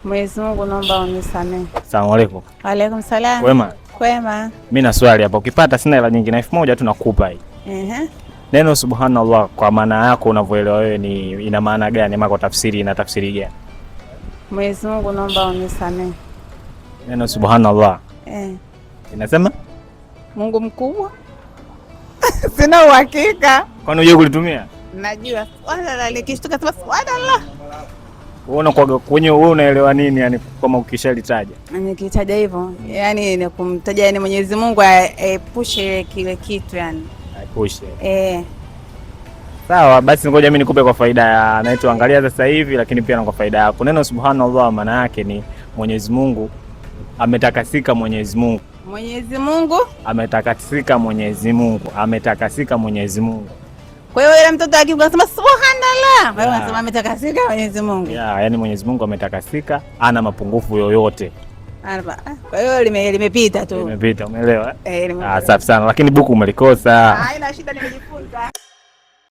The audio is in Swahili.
Mwenyezi Mungu naomba unisamehe. Asalamu alaykum. Waalaikum salam. Kwema? Kwema. Mimi na swali hapa, ukipata sina hela nyingi na 1000 tu nakupa hii. Ehe. Neno subhanallah kwa maana yako unavyoelewa wewe ni ina maana gani ama kwa tafsiri ina tafsiri gani? Mwenyezi Mungu naomba unisamehe. Neno subhanallah Eh. inasema Mungu mkubwa. Sina uhakika. Kwani unajua kulitumia? Najua. Subhanallah, nikishtuka sema subhanallah. Wewe unakuwa kwenye wewe unaelewa nini yani kama ukishalitaja? Nikitaja hivyo, yani ni kumtaja yani Mwenyezi Mungu aepushe kile kitu yani. Aepushe. Eh. Sawa, basi ngoja mimi nikupe kwa faida ya anayetuangalia sasa hivi, lakini pia na kwa faida yako. Neno subhanallah maana yake ni Mwenyezi Mungu ametakasika. Mwenyezi Mungu Mwenyezi Mungu ametakasika. Mwenyezi Mungu ametakasika. Mwenyezi Mungu. Kwa hiyo yule mtoto akikuwa anasema subhanallah, kwa hiyo Yeah. anasema ametakasika Mwenyezi Mungu. Yeah, yani Mwenyezi Mungu ametakasika, ana mapungufu yoyote. Kwa hiyo limepita tu. Limepita, umeelewa? Eh, limepita. Ah, safi sana, lakini buku umelikosa. Haina shida, nimejifunza.